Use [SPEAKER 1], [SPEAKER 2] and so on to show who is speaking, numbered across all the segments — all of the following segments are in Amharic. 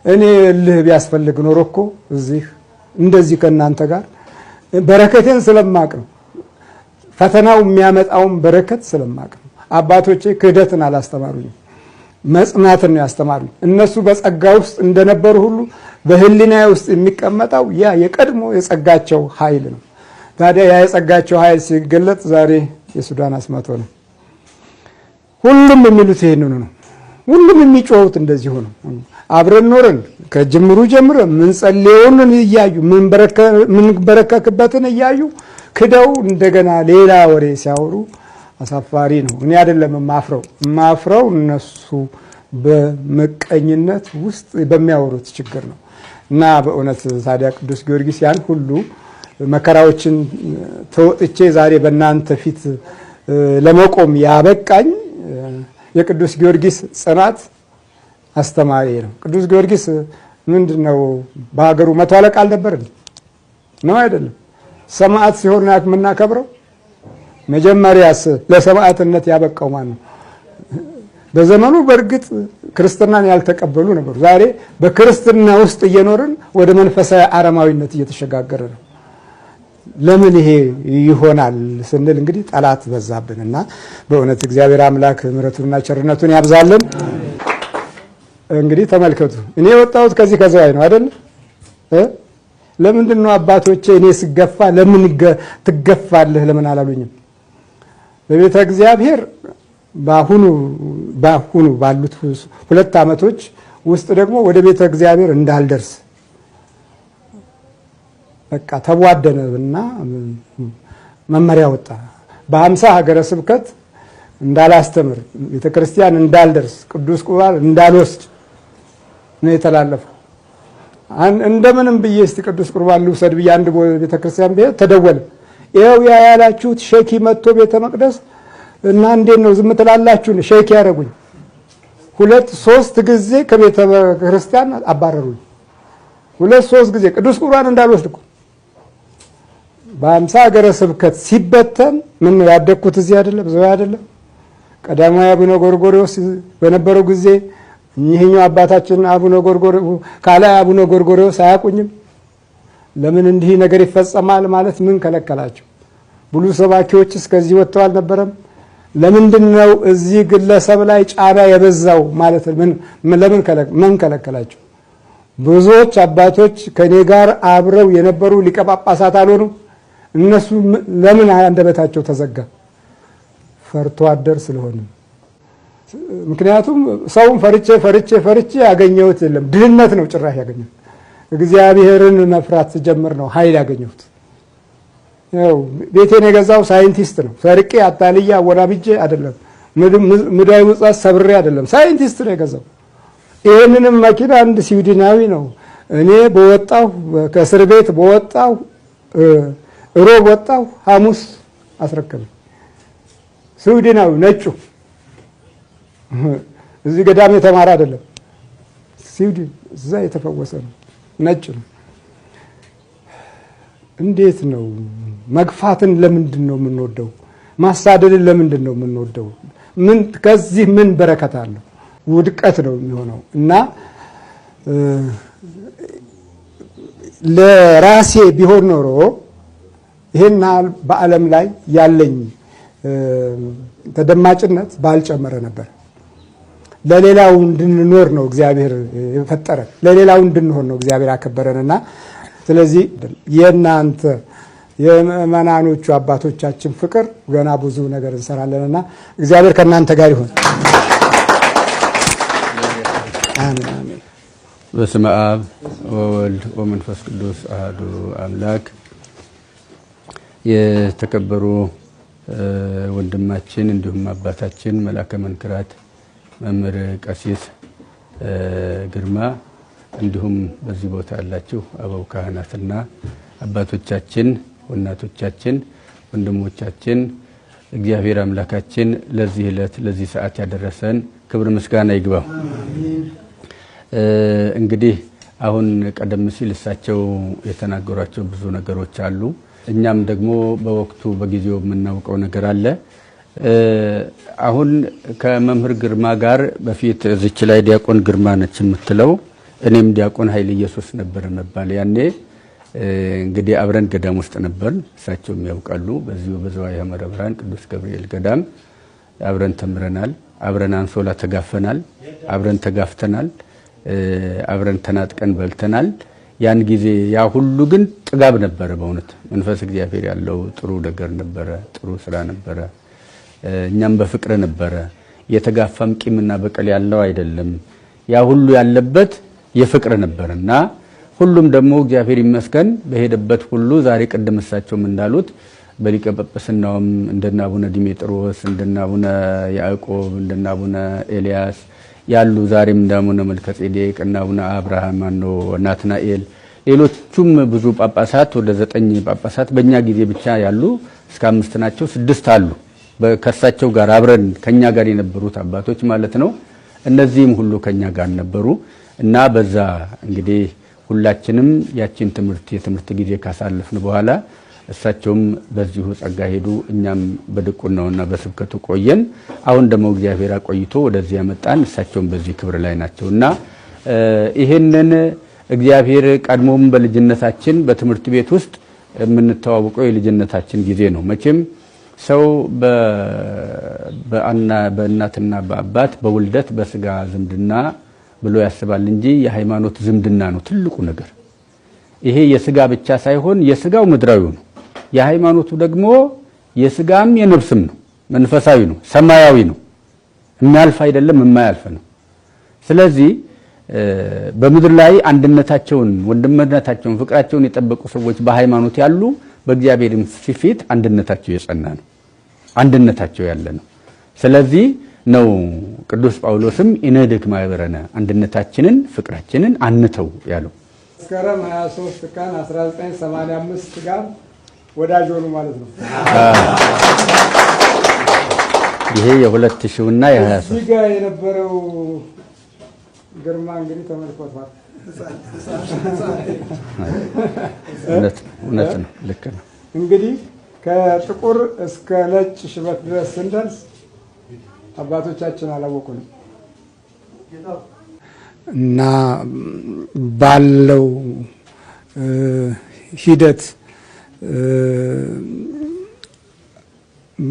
[SPEAKER 1] እኔ እልህ ቢያስፈልግ ኖሮ እኮ እዚህ እንደዚህ ከእናንተ ጋር በረከቴን ስለማቅ ነው። ፈተናው የሚያመጣውን በረከት ስለማቅ ነው። አባቶቼ ክህደትን አላስተማሩኝም፣ መጽናትን ነው ያስተማሩኝ። እነሱ በጸጋ ውስጥ እንደነበሩ ሁሉ በሕሊናዬ ውስጥ የሚቀመጠው ያ የቀድሞ የጸጋቸው ኃይል ነው። ታዲያ ያ የጸጋቸው ኃይል ሲገለጥ ዛሬ የሱዳን አስማቶ ነው። ሁሉም የሚሉት ይሄንኑ ነው። ሁሉም የሚጮሁት እንደዚሁ ነው። አብረን ኖረን ከጅምሩ ጀምረ ምንጸልየውን እያዩ ምንበረከክበትን እያዩ ክደው እንደገና ሌላ ወሬ ሲያወሩ አሳፋሪ ነው። እኔ አይደለም የማፍረው፣ የማፍረው እነሱ በምቀኝነት ውስጥ በሚያወሩት ችግር ነው። እና በእውነት ታዲያ ቅዱስ ጊዮርጊስ ያን ሁሉ መከራዎችን ተወጥቼ ዛሬ በእናንተ ፊት ለመቆም ያበቃኝ የቅዱስ ጊዮርጊስ ጽናት አስተማሪ ነው። ቅዱስ ጊዮርጊስ ምንድን ነው በሀገሩ መቶ አለቃ አልነበር ነው አይደለም? ሰማዕት ሲሆን የምናከብረው መጀመሪያስ ለሰማዕትነት ያበቃው ማን ነው? በዘመኑ በእርግጥ ክርስትናን ያልተቀበሉ ነበሩ። ዛሬ በክርስትና ውስጥ እየኖርን ወደ መንፈሳዊ አረማዊነት እየተሸጋገረ ነው። ለምን ይሄ ይሆናል ስንል እንግዲህ ጠላት በዛብንና በእውነት እግዚአብሔር አምላክ ምሕረቱንና ቸርነቱን ያብዛልን። እንግዲህ ተመልከቱ፣ እኔ የወጣሁት ከዚህ ከዘዋይ ነው አይደል? ለምንድን ነው አባቶቼ እኔ ስገፋ ለምን ትገፋለህ ለምን አላሉኝም? በቤተ እግዚአብሔር በአሁኑ ባሉት 2 ዓመቶች ውስጥ ደግሞ ወደ ቤተ እግዚአብሔር እንዳልደርስ በቃ ተቧደነና መመሪያ ወጣ። በ50 ሀገረ ስብከት እንዳላስተምር፣ ቤተክርስቲያን እንዳልደርስ፣ ቅዱስ ቁርባን እንዳልወስድ ነው የተላለፈው። እንደምንም ብዬ እስቲ ቅዱስ ቁርባን ልውሰድ ብዬ አንድ ቤተክርስቲያን ብሄድ ተደወለ። ይኸው ያ ያላችሁት ሼኪ መጥቶ ቤተ መቅደስ እና እንዴት ነው ዝም ትላላችሁ? ሼኪ ያደረጉኝ 2 3 ጊዜ ከቤተ ክርስቲያን አባረሩኝ። 2 3 ጊዜ ቅዱስ ቁርባን እንዳልወስድ እኮ በ50 ሀገረ ስብከት ሲበተን ምን ነው ያደግኩት እዚህ አይደለም ዘው አይደለም። ቀዳማዊ አቡነ ጎርጎርዮስ በነበረው ጊዜ እኚህኛው አባታችን አቡነ ጎርጎርዮስ ካላይ አቡነ ጎርጎርዮስ አያውቁኝም። ለምን እንዲህ ነገር ይፈጸማል ማለት ምን ከለከላቸው? ብሉ ሰባኪዎች እስከዚህ ወጥተው አልነበረም? ለምንድነው እዚህ ግለሰብ ላይ ጫና የበዛው ማለት ለምን ምን ከለከላቸው? ብዙዎች አባቶች ከኔ ጋር አብረው የነበሩ ሊቀ ጳጳሳት አልሆኑ? እነሱ ለምን አንደበታቸው ተዘጋ? ፈርቶ አደር ስለሆነ። ምክንያቱም ሰውን ፈርቼ ፈርቼ ፈርቼ ያገኘሁት የለም፣ ድህነት ነው ጭራሽ ያገኘሁት። እግዚአብሔርን መፍራት ስጀምር ነው ኃይል ያገኘሁት። ያው ቤቴን የገዛው ሳይንቲስት ነው። ሰርቄ አታልዬ አወናብጄ አይደለም፣ ምዳይ ምጽዋት ሰብሬ አይደለም፣ ሳይንቲስት ነው የገዛው። ይሄንንም መኪና አንድ ስዊድናዊ ነው። እኔ በወጣሁ ከእስር ቤት በወጣሁ ሮብ ወጣሁ፣ ሐሙስ አስረከበኝ። ስዊድናዊ ነጩ፣ እዚህ ገዳም የተማረ አይደለም፣ ስዊድን እዛ የተፈወሰ ነው፣ ነጭ ነው። እንዴት ነው መግፋትን ለምንድን ነው የምንወደው? ማሳደድን ለምንድን ነው የምንወደው? ምን ከዚህ ምን በረከት አለው? ውድቀት ነው የሚሆነው። እና ለራሴ ቢሆን ኖሮ ይሄን ያህል በዓለም ላይ ያለኝ ተደማጭነት ባልጨመረ ነበር። ለሌላው እንድንኖር ነው እግዚአብሔር የፈጠረን፣ ለሌላው እንድንሆን ነው እግዚአብሔር ያከበረንና ስለዚህ የናንተ የምእመናኖቹ አባቶቻችን ፍቅር ገና ብዙ ነገር እንሰራለንና እግዚአብሔር ከናንተ ጋር ይሁን። አሜን አሜን።
[SPEAKER 2] በስመ አብ ወወልድ ወመንፈስ ቅዱስ አሐዱ አምላክ። የተከበሩ ወንድማችን እንዲሁም አባታችን መልአከ መንክራት መምህር ቀሲስ ግርማ እንዲሁም በዚህ ቦታ ያላችሁ አበው ካህናትና አባቶቻችን፣ እናቶቻችን፣ ወንድሞቻችን እግዚአብሔር አምላካችን ለዚህ ዕለት ለዚህ ሰዓት ያደረሰን ክብር ምስጋና ይግባው። እንግዲህ አሁን ቀደም ሲል እሳቸው የተናገሯቸው ብዙ ነገሮች አሉ። እኛም ደግሞ በወቅቱ በጊዜው የምናውቀው ነገር አለ። አሁን ከመምህር ግርማ ጋር በፊት እዚች ላይ ዲያቆን ግርማ ነች የምትለው እኔም ዲያቆን ኃይለ ኢየሱስ ነበር መባል ያኔ። እንግዲህ አብረን ገዳም ውስጥ ነበር፣ እሳቸውም ያውቃሉ። በዚሁ በዝዋይ ሐመረ ብርሃን ቅዱስ ገብርኤል ገዳም አብረን ተምረናል። አብረን አንሶላ ተጋፈናል። አብረን ተጋፍተናል። አብረን ተናጥቀን በልተናል። ያን ጊዜ ያ ሁሉ ግን ጥጋብ ነበረ። በእውነት መንፈስ እግዚአብሔር ያለው ጥሩ ነገር ነበረ፣ ጥሩ ስራ ነበረ። እኛም በፍቅር ነበረ። የተጋፋም ቂምና በቀል ያለው አይደለም። ያ ሁሉ ያለበት የፍቅር ነበርና ሁሉም ደግሞ እግዚአብሔር ይመስገን በሄደበት ሁሉ ዛሬ ቅድም እሳቸውም እንዳሉት በሊቀ ጵጵስናውም እንደነ አቡነ ዲሜጥሮስ፣ እንደነ አቡነ ያዕቆብ፣ እንደነ አቡነ ኤልያስ ያሉ፣ ዛሬም እንደ አቡነ መልከጼዴቅ እና አቡነ አብርሃም ናትናኤል፣ ሌሎቹም ብዙ ጳጳሳት፣ ወደ 9 ጳጳሳት በእኛ ጊዜ ብቻ ያሉ እስከ 5 ናቸው፣ 6 አሉ። ከእሳቸው ጋር አብረን ከኛ ጋር የነበሩት አባቶች ማለት ነው። እነዚህም ሁሉ ከኛ ጋር ነበሩ እና በዛ እንግዲህ ሁላችንም ያቺን ትምህርት የትምህርት ጊዜ ካሳለፍን በኋላ እሳቸውም በዚሁ ጸጋ ሄዱ፣ እኛም በድቁናውና በስብከቱ ቆየን። አሁን ደግሞ እግዚአብሔር አቆይቶ ወደዚህ ያመጣን፣ እሳቸውም በዚህ ክብር ላይ ናቸውና ይሄንን እግዚአብሔር ቀድሞም በልጅነታችን በትምህርት ቤት ውስጥ የምንተዋወቀው የልጅነታችን ጊዜ ነው። መቼም ሰው በእናትና በአባት በውልደት በስጋ ዝምድና ብሎ ያስባል እንጂ የሃይማኖት ዝምድና ነው ትልቁ ነገር። ይሄ የስጋ ብቻ ሳይሆን የስጋው ምድራዊው ነው። የሃይማኖቱ ደግሞ የስጋም የነፍስም ነው፣ መንፈሳዊ ነው፣ ሰማያዊ ነው። የሚያልፍ አይደለም፣ የማያልፍ ነው። ስለዚህ በምድር ላይ አንድነታቸውን፣ ወንድምነታቸውን፣ ፍቅራቸውን የጠበቁ ሰዎች በሃይማኖት ያሉ በእግዚአብሔር ፊት አንድነታቸው የጸና ነው፣ አንድነታቸው ያለ ነው። ስለዚህ ነው ቅዱስ ጳውሎስም ኢነድክ ማህበረነ፣ አንድነታችንን ፍቅራችንን አንተው ያለው።
[SPEAKER 1] መስከረም 23 ቀን 1985 ጋር ወዳጅ ሆኑ ማለት ነው።
[SPEAKER 2] ይሄ የ2000 እና የ23
[SPEAKER 1] እዚህ ጋር የነበረው ግርማ እንግዲህ ተመልኮቷል።
[SPEAKER 2] እውነት ነው፣ ልክ ነው።
[SPEAKER 1] እንግዲህ ከጥቁር እስከ ነጭ ሽበት ድረስ ስንደርስ አባቶቻችን አላወቁንም እና ባለው ሂደት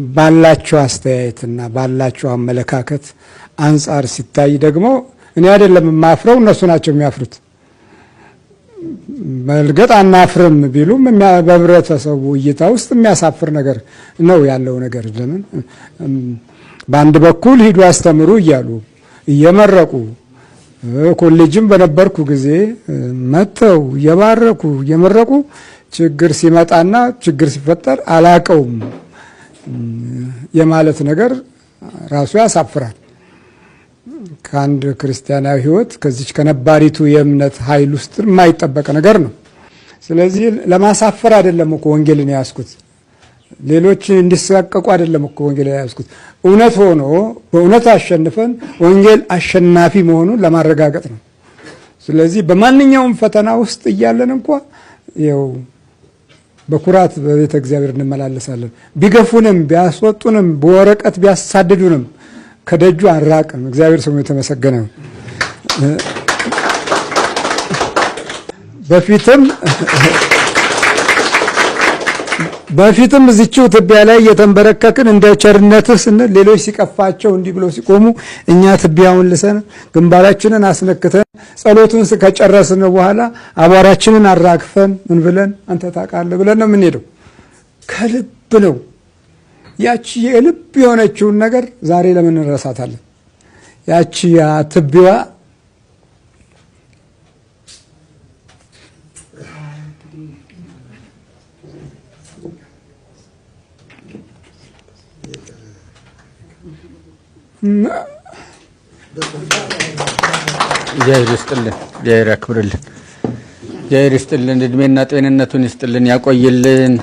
[SPEAKER 1] ባላቸው አስተያየትና ባላቸው አመለካከት አንጻር ሲታይ ደግሞ እኔ አይደለም የማፍረው፣ እነሱ ናቸው የሚያፍሩት። በእርግጥ አናፍርም ቢሉም በህብረተሰቡ እይታ ውስጥ የሚያሳፍር ነገር ነው ያለው ነገር። ለምን በአንድ በኩል ሂዱ አስተምሩ እያሉ እየመረቁ፣ ኮሌጅም በነበርኩ ጊዜ መጥተው እየባረኩ እየመረቁ፣ ችግር ሲመጣና ችግር ሲፈጠር አላቀውም የማለት ነገር ራሱ ያሳፍራል። ከአንድ ክርስቲያናዊ ህይወት ከዚች ከነባሪቱ የእምነት ኃይል ውስጥ የማይጠበቅ ነገር ነው። ስለዚህ ለማሳፈር አይደለም እኮ ወንጌልን የያዝኩት፣ ሌሎች እንዲሳቀቁ አይደለም እኮ ወንጌል የያዝኩት። እውነት ሆኖ በእውነት አሸንፈን ወንጌል አሸናፊ መሆኑን ለማረጋገጥ ነው። ስለዚህ በማንኛውም ፈተና ውስጥ እያለን እንኳ ይኸው በኩራት በቤተ እግዚአብሔር እንመላለሳለን። ቢገፉንም፣ ቢያስወጡንም፣ በወረቀት ቢያሳድዱንም ከደጁ አንራቅም። እግዚአብሔር ስሙ የተመሰገነ ይሁን። በፊትም እዚችው ትቢያ ላይ እየተንበረከክን እንደ ቸርነትህ ስንል ሌሎች ሲቀፋቸው እንዲህ ብለው ሲቆሙ እኛ ትቢያውን ልሰን ግንባራችንን አስነክተን ጸሎቱን ከጨረስን በኋላ አቧራችንን አራግፈን ምን ብለን አንተ ታውቃለህ ብለን ነው የምንሄደው። ከልብ ነው። ያቺ የልብ የሆነችውን ነገር ዛሬ ለምን እንረሳታለን? ያቺ ትቢዋ
[SPEAKER 2] እግዚአብሔር ይስጥልን፣ እግዚአብሔር ያክብርልን፣ እግዚአብሔር ይስጥልን፣ እድሜና ጤንነቱን ይስጥልን፣ ያቆይልን።